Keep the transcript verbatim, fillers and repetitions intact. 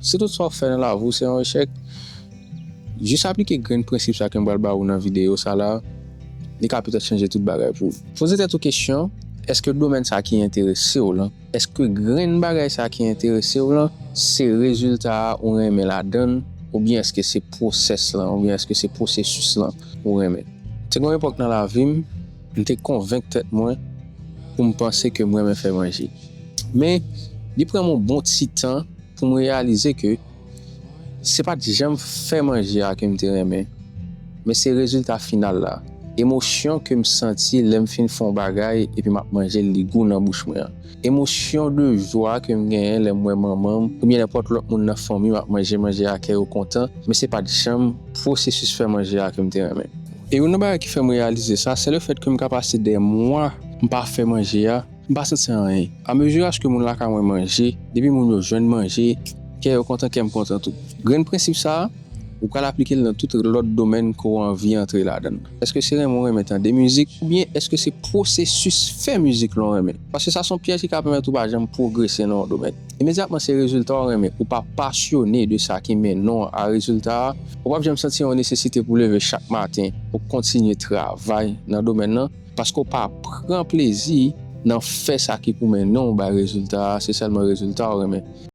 Si tout sa w fè nan lavi w se yon echèk, jis aplike grenn prensip sa ke m pral ba ou nan videyo sa la, li ka petèt chanje tout bagay pou ou. Poze tèt ou kesyon, èske domèn sa ki enterese w lan, èske grenn bagay sa ki enterese w lan, se rezilta a ou renmen ladan l, oubyen èske se pwosès lan, oubyen èske se pwosesis lan ou renmen? Te gen yon epòk nan lavi m, m te konvenk tèt mwen pou m panse ke m renmen fè manje. Men, li pran m yon bon ti tan pou m reyalize ke se pa t janm fè manje a ke m te renmen, men se rezilta final la. Emosyon ke m santi lè m fin fè yon bagay epi m ap manje l, li gou nan bouch mwen an. Emosyon de jwa ke m genyen lè m wè manman m oubyen nenpòt lòt moun nan fanmi m ap manje manje a, kè yo kontan, men se pa t janm pwosesis fè manje a ke m te renmen. E youn nan bagay ki fè m reyalize sa, se lefèt ke m ka pase dè mwa m pa fè manje a, m pa santi anyen. Ameziraske moun lakay mwen manje, depi moun yo jwenn manje, kè yo kontan, kè m kontan tou. Grenn prensip sa a, ou pral aplike l nan tout lòt domèn ke w anvi antre ladan l. Èske se renmen w renmen tande mizik, oubyen èske se pwosesis fè mizik lan w renmen? Paske sa se yon pyèj ki ka pèmèt ou pa janm pwogrese nan yon domèn. Imedyatman se rezilta w renmen, ou pa pasyone de sa ki mennen w a rezilta a, ou p ap janm santi yon nesesite pou leve chak maten pou kontinye travay nan domèn nan, paske w pa pran plezi nan fè sa ki pou mennen w bay rezilta a, se sèlman rezilta w renmen.